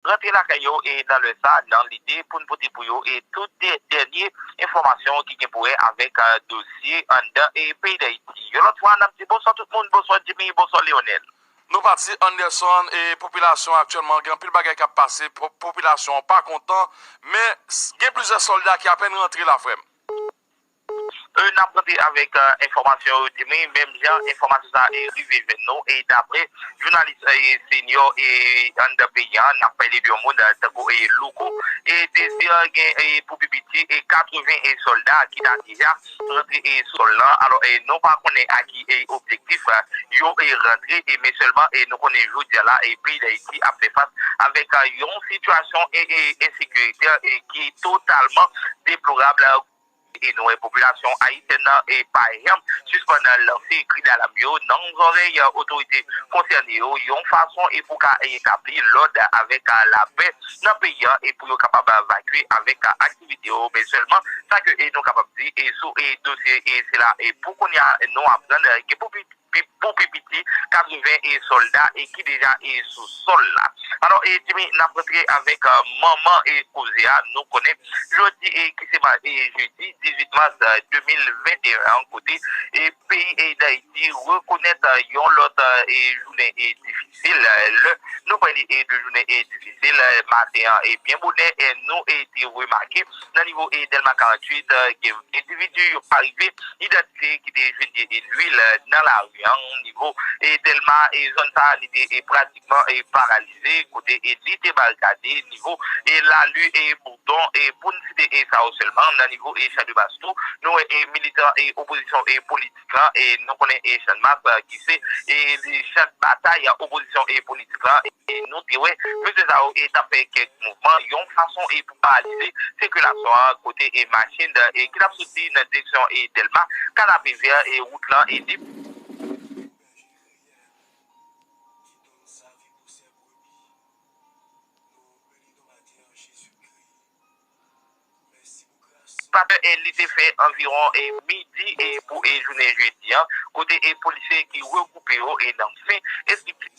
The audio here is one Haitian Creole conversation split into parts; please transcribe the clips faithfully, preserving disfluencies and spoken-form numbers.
rantre lakay yo e nan lè sa, nan lide pou n pote pou yo e tout dè- dènye enfòmasyon ki gen pou wè avèk, eh, dosye anndan e peyi Dayiti. Yon lòt fwa, n ap di bonswa tout moun, bonswa Jimmy, bonswa Leonel. Nou pati, Anderson, e popilasyon aktyèlman, gen anpil bagay k ap pase, po- popilasyon an pa kontan, men s- gen plizyè sòlda ki apèn rantre la, frè m. E, n ap rantre avèk, eh, enfòmasyon yo, Jimmy, menm jan enfòmasyon sa e rive jwenn nou, e daprè jounalis, eh, senyò e anndan peyi a, n ap pale de yon moun, eh, tankou, eh, Louko, e Dezir, gen, eh, pou pi piti, e katreven, eh, sòlda ki ta deja rantre, eh, sou sòl lan. Alò, eh, nou pa konnen a ki, eh, objektif, eh, yo, eh, rantre, eh, men sèlman, eh, nou konnen jodi a la, eh, peyi Dayiti ap fè fas avèk, eh, yon sitiyasyon, eh, eh, ensekirite, eh, ki totalman deplorab, eh, e nou wè popilasyon ayisyèn nan e pa janm sispann lanse kri dalam yo nan zòrèy otorite konsène yo, yon fason e pou ka etabli lòd avèk, ah, lapè nan peyi a e pou yo kapab vakye avèk, ah, aktivite yo. Men sèlman, sa ke, eh, nou kapab di, eh, sou, eh, dosye, eh, sila, eh, pou kounye a, nou aprann, eh, gen pou pi- pi- pou pi piti katreven e sòlda e ki deja e sou sòl la. Alò, e Jimmy, n ap rantre avèk, eh, manman e koze a. Nou konnen jodi e ki se ma- e jedi dizuit mas, eh, de mil venteyen an, kote e peyi e Dayiti rekonèt, eh, yon lòt, eh, e jounen e difisil, eh, lè nou pale e de jounen e difisil, eh, maten an e byen bonè, eh, nou e te remake nan nivo e Dèlma karanntuit, eh, gen endividi yo pa rive idantifye ki te jete e lwil, eh, nan lari an, nivo e Dèlma, e zòn sa a, li te e pratikman e paralize, kote e li te barikade, nivo e Lali e Boudon, e pou n site e sa yo sèlman, nan nivo e Chan de Mas tou, nou wè e militan e opozisyon e politik la, e nou konnen e Chan de Mas, eh, ki se e chan batay opozisyon e politik la, e nou te wè mesye sa yo e t ap fè kèk mouvman, yon fason e pou paralize sikilasyon an, kote e machin e ki t ap soti nan direksyon e Dèlma, Kanapevè e wout lan e li Paske, eh, li te fè anviwon, eh, midi, eh, pou, eh, jounen jedi an, kote, eh, polisye ki regwoupe yo, eh, nan fen estrikti,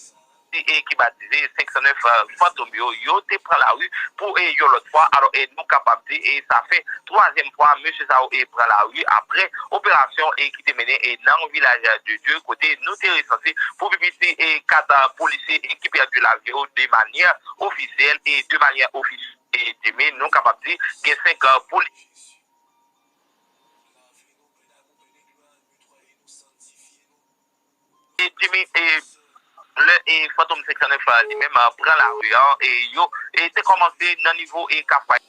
eh, ki batize senk san nèf, eh, Fantom yo, yo te pran lari pou, eh, yon lòt fwa. Alò, eh, nou kapab di, eh, sa fè twazyèm fwa mesye sa yo, eh, pran lari apre operasyon, eh, ki te mennen, eh, nan Vilaj de Dye, kote nou te resanse pou pi piti, eh, kat, eh, polisye, eh, ki pèdi lavi yo de manyè ofisyèl e de manyè ofisyèl. E Jimmy, nou kapab di gen senk, eh, polisye. E Jimmy, e lè e Fantom senk san nèf, eh, li menm, eh, pran lari an, e yo e te kòmanse nan nivo e Kafay.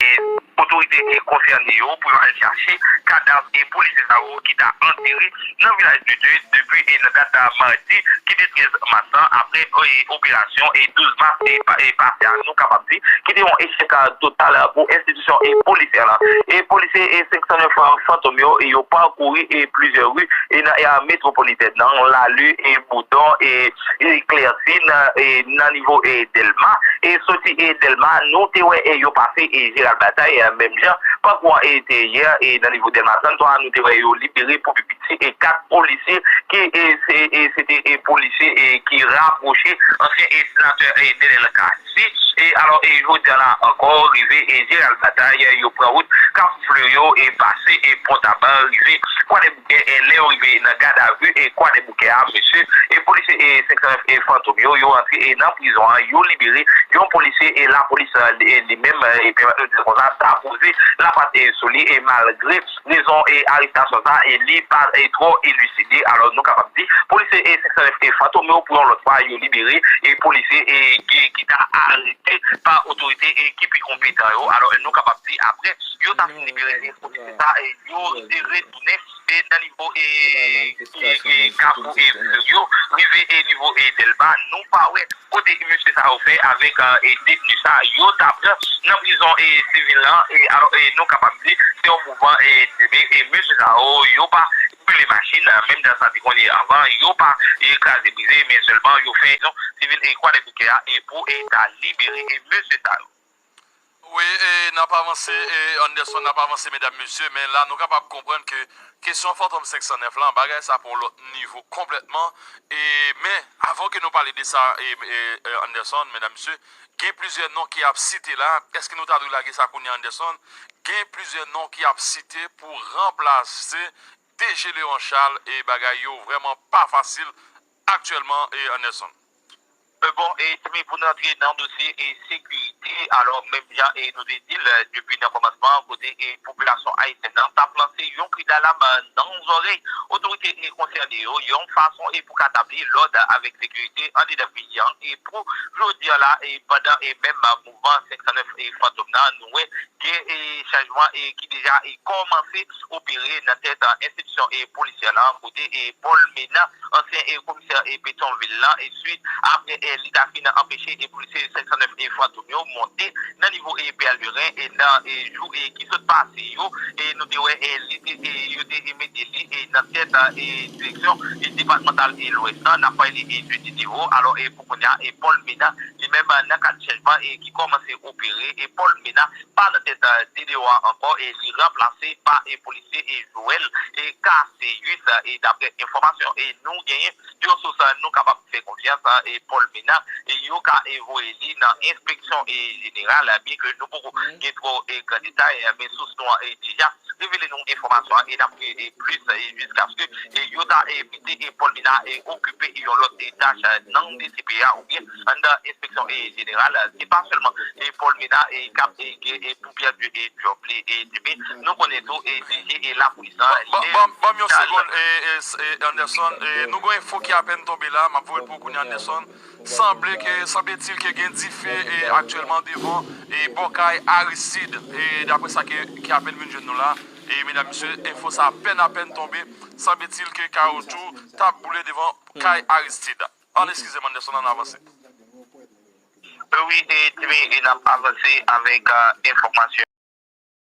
E otorite e konsène yo pou yo al chache kadav e polisye sa yo ki ta antere nan Vilaj de Dye depi e nan dat madi ki te trèz mas lan, apre e operasyon e douz mas e pa- e pase a, nou kapab di ki te yon echèk total pou enstitisyon e polisyè la. E polisye e senk san nèf Fantom yo, e yo pakouri e plizyè ri e nan èya metwopolitèn nan, Lali e Boudon e e Klèsin, e nan nivo e Dèlma. E soti e Dèlma, nou te wè e yo pase e Jeral Batay, e menm jan pakou an e te yè, e nan nivo Dèlma trannntwa, nou te wè yo libere pou pi piti e kat polisye ki e se e se te e polisye e ki rapwoche ansyen e senatè e Nenel Cassy. E alò, e jodi a la ankò, rive e Jeral Batay, yo pran wout Kafou Fleuri e pase e Pont Aban, rive Kwadèboukè, e lè yo rive nan gadavi e Kwadèboukè a, mesye e polisye e senk san nèf e Fantom yo, yo antre e nan prizon an, yo libere yon polisye e lapolis, e li menm, e pèmèt nou di konsa, ta poze lapat e sou li, e malgre rezon e arestasyon sa, e li pa e twò eliside. Alò, nou kapab di polisye e senk san nèf e Fantom yo, pou yon lòt fwa, yo libere e polisye e ki, ki ta arete pa otorite e ki pi konpetan yo. Alò, nou kapab di apre yo ta fin libere e polisye sa, e yo te retounen e nan nivo e, e, e Kafou e Fleuri, rive e nivo e Dèlma, nou pa wè kote mesye sa yo fè avèk, e, detni sa yo ta pran nan prizon e sivil lan. E alò, e nou kapab di se yon mouvman e, e mesye sa yo, yo pa boule machin, menm jan sa te konn ye avan, yo pa e kraze brize, men sèlman yo fè yon sivil e Kwadèboukè a e pou e ta libere e mesye sa yo. Wi, e n ap avanse, e Anderson, n ap avanse, medam, mesye, men la, nou kapab konprann ke kesyon Fantom senk san nèf lan, bagay sa pran yon lòt nivo konplètman. E, men, avan ke nou pale de sa, e, e, e, Anderson, medam, mesye, gen plizyè non ki ap site la. Èske nou ta dwe lage sa kounye a, Anderson? Gen plizyè non ki ap site pou ranplase D G Léon Charles, e bagay yo vrèman pa fasil aktyèlman, e Anderson. Bon, e Timi, pou n antre nan dosye e sekirite, alò, menm jan e nou te di l depi nan kòmansman, kote e popilasyon ayisyèn nan t ap lanse yon kri dalam nan zòrèy otorite e konsène yo, yon fason e pou ka tabli lòd avèk sekirite andedan peyi an. E pou jodi a la, e pandan e menm mouvman senk san nèf e Fantom nan, nou wè gen e chanjman e ki deja e kòmanse opere nan tèt enstitisyon e polisyè lan, kote e Paul Mena, ansyen e komisè e Petyonvil lan, e swit apre e li ta fin anpeche e polisye senk san nèf e Fantom yo monte nan nivo e Pèleren e nan e jou e ki sot pase yo, e nou te wè e li te e yo te e mete li e nan tèt e direksyon e depatmantal e Lwès lan, n ap pale e de Didewo. Alò e pou kounye a e Paul Mena li menm nan kad chanjman e ki kòmanse opere, e Paul Mena pa nan tèt e DDO a ankò e li ranplase pa e polisye e Joel e Cassius, e daprè enfòmasyon e nou genyen yon sous nou kapab fè konfyans e Paul Mena, e yo ka e voye li nan enspeksyon e jeneral, byenke nou poko gen twò e gran detay, men sous nou an e deja revele nou enfòmasyon an e n ap gen e plis e jiskaske e yo ta e mete e Paul Mena e okipe yon lòt e tach nan D C P A oubyen anndan enspeksyon e jeneral. Se pa sèlman e Paul Mena e k ap e gen e pou pèdi e djòb li e Timi, nou konnen tou e D G e lapolis lan. Ban m yon segonn, e, e, e, Anderson, e, nou gen enfo ki apèn tonbe la, m ap voye l pou ou kounye a, Anderson. Sanble ke, sanble-t-il ke gen dife e aktyèlman devan e bò kay Aristide. E daprè sa ke, ki apèn vin jwenn nou la, e medam, mesye, enfo sa apèn, apèn tonbe. Sanble-t-il ke kawotchou t ap boule devan kay Aristide. Ann eskize m, Anderson, ann avanse. Wi, e Timi, e n ap avanse avèk enfòmasyon.